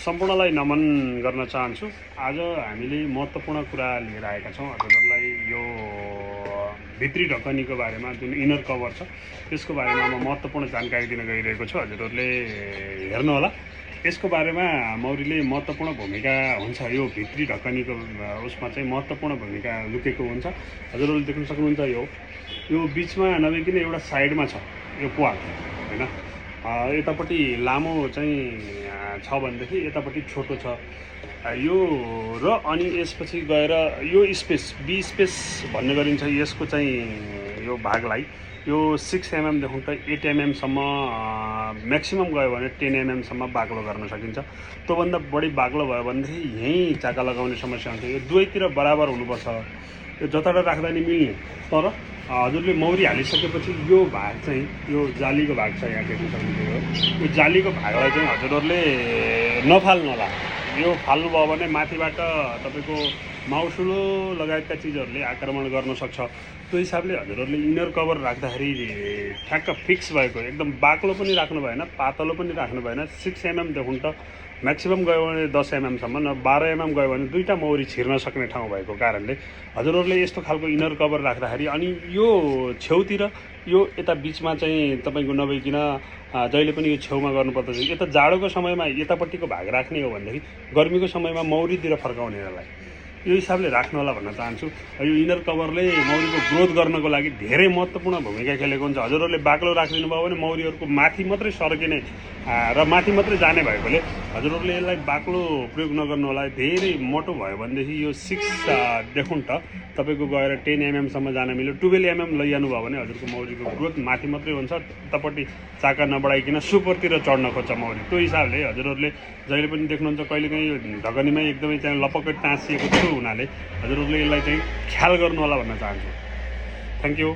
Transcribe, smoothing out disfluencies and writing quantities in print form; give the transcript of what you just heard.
सम्पूर्णलाई नमन गर्न चाहन्छु। आज हामीले महत्त्वपूर्ण कुरा लिएर आएका छौँ। हजुरहरूलाई यो भित्री ढकनीको बारेमा जुन इनर कभर छ त्यसको बारेमा म महत्त्वपूर्ण जानकारी दिन गइरहेको छु। हजुरहरूले हेर्नुहोला। यसको बारेमा मौरीले महत्त्वपूर्ण भूमिका हुन्छ। यो भित्री ढकनीको उसमा चाहिँ महत्त्वपूर्ण भूमिका लुकेको हुन्छ। हजुरहरूले देख्न सक्नुहुन्छ यो बिचमा नभइकन एउटा साइडमा छ यो प्वाल हैन। यतापट्टि लामो चाहिँ छ भनेदेखि यतापट्टि छोटो छ यो र अनि यसपछि गएर यो स्पेस बी स्पेस भन्ने गरिन्छ। यसको चाहिँ यो भागलाई यो 6 mm देखि त 8 mm सम्म म्याक्सिमम गयो भने 10 mm सम्म बाक्लो गर्न सकिन्छ। त्योभन्दा बढी बाक्लो भयो भनेदेखि यहीँ चाका लगाउने समस्या हुन्छ। यो दुवैतिर बराबर हुनुपर्छ। यो जताबाट राख्दा नि मिल्ने। तर हजुरले मौरी हालिसकेपछि यो भाग चाहिँ यो जालीको भाग छ, यहाँ देख्न सक्नुहुन्छ। यो जालीको भागलाई चाहिँ हजुरहरूले नफाल्नुहोला। यो फाल्नुभयो भने माथिबाट तपाईँको माउसुलो लगायतका चिजहरूले आक्रमण गर्न सक्छ। त्यो हिसाबले हजुरहरूले इनर कभर राख्दाखेरि ठ्याक्क फिक्स भएको, एकदम बाक्लो पनि राख्नु भएन, पातलो पनि राख्नु भएन। 6 mm देखि त म्याक्सिमम गयो भने 10 mm सम्म, न 12 mm गयो भने दुईवटा मौरी छिर्न सक्ने ठाउँ भएको कारणले हजुरहरूले यस्तो खालको इनर कभर राख्दाखेरि अनि यो छेउतिर यो यता बिचमा चाहिँ तपाईँको नभइकन जहिले पनि यो छेउमा गर्नुपर्दछ। यता जाडोको समयमा यतापट्टिको भाग राख्ने हो भनेदेखि गर्मीको समयमा मौरीतिर फर्काउनेलाई यो हिसाबले राख्नु होला भन्न चाहन्छु। यो इनर कभरले मौरीको ग्रोथ गर्नको लागि धेरै महत्त्वपूर्ण भूमिका खेलेको हुन्छ। हजुरहरूले बाक्लो राखिदिनु भयो भने मौरीहरूको माथि मात्रै सर्किने र माथि मात्रै जाने भएकोले हजुरहरूले यसलाई बाक्लो प्रयोग नगर्नु होला। धेरै मोटो भयो भनेदेखि यो 6 देखि त तपाईँको गएर 10 mm सम्म जान मिल्यो। 12 mm लैजानु भयो भने हजुरको मौरीको ग्रोथ माथि मात्रै हुन्छ। उतापट्टि चाका नबढाइकन सुपरतिर चढ्न खोज्छ मौरी। त्यो हिसाबले हजुरहरूले जहिले पनि देख्नुहुन्छ कहिलेकाहीँ यो ढकनीमै एकदमै चाहिँ लपक्कै टाँसिएको थियो हुनाले हजुरहरूले यसलाई चाहिँ ख्याल गर्नु होला भन्न चाहन्छु। Thank you.